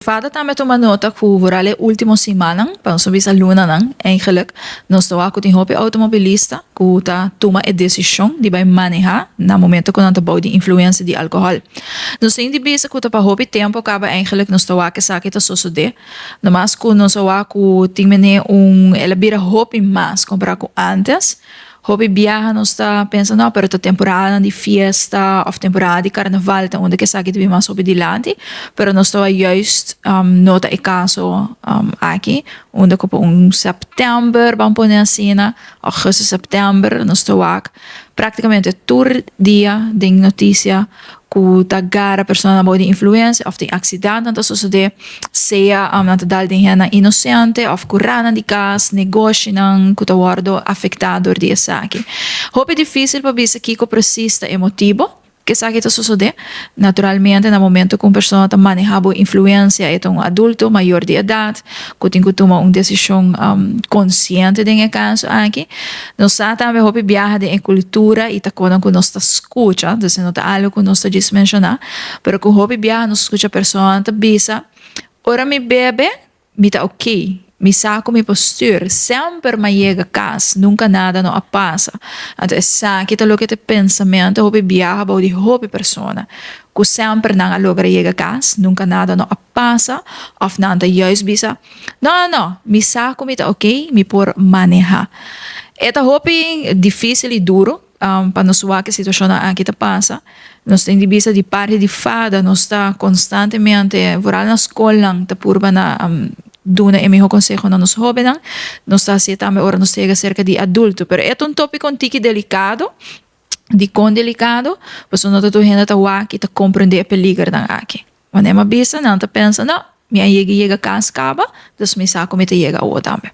Fada tambe a tuma nota ku vooral e último simannan, pa nos no bisa lunanan eigenlijk, nos ta wak ku tin hopi outomobilista ku ta tuma e desishon di bai manehá na momento ku nan ta bou di influensia di alkohòl. Nos tin di bisa ku ta pa hopi tempu kaba eigenlijk nos ta wak esaki ta sosodé, nomas ku nos a wak ku tin mene un el a bira hopi mas kompará ku ántes. Hopi biaha nos ta pensa no pero ta temporadanan di fiesta of temporada di carnaval ta unda cu esaki ta bin mas hopi dilanti pero nos ta juist no ta e caso aki unda cu pa un september ban pone asina augustus september nos ta wak practicamente tur dia den noticia ku ta gara personanan bou di influensia òf tin aksidentenan ta sosodé, sea nan ta dal den hendenan inosente òf kuranan di kas, negoshinan ku ta wòrdu afektá dor di esaki. Hopi difísil pa bisa kiko presis ta e motibu ku esaki ta sosodé. Naturalmente na momento ku un persona ta manehá bou influensia e ta un adulto mayor di edat ku tin ku tuma un desishon konsiente den e kaso aki. Nos sa tambe hopi biaha den e kultura i ta konan ku nos ta skucha, dus e no ta algu ku nos ta djis menshoná, pero ku hopi biaha nos skucha personanan ta bisa, Ora mi bebe, mi ta oké, mi sa ku mi por stür, semper m'a yega kas, nunka nada no a pasa. Anto esaki ta loke ta e pensamentu hopi biaha bou di hopi persona, ku semper nan a logra yega kas, nunka nada no a pasa, òf nan ta juist bisa, No, no, no, mi sa ku mi ta oké, mi por manehá. E ta hopi difísil i duru pa nos wak e situashonnan aki ta pasa. Nos tin di bisa di parti di fada nos ta konstantemente, vooral na skolnan, ta purba na duna e mihó konseho na nos hóbennan. Nos ta hasié tambe ora nos ta yega serka di adulto. Pero e ta un tópiko un tiki delikado. Dikon delikado? Pasobra no ta tur hende ta wak i ta komprendé e peligernan aki. Wanneer mi a bisa, nan ta pensa, No, mi a yega yega kas kaba, dus mi sa ku mi ta yega awo tambe.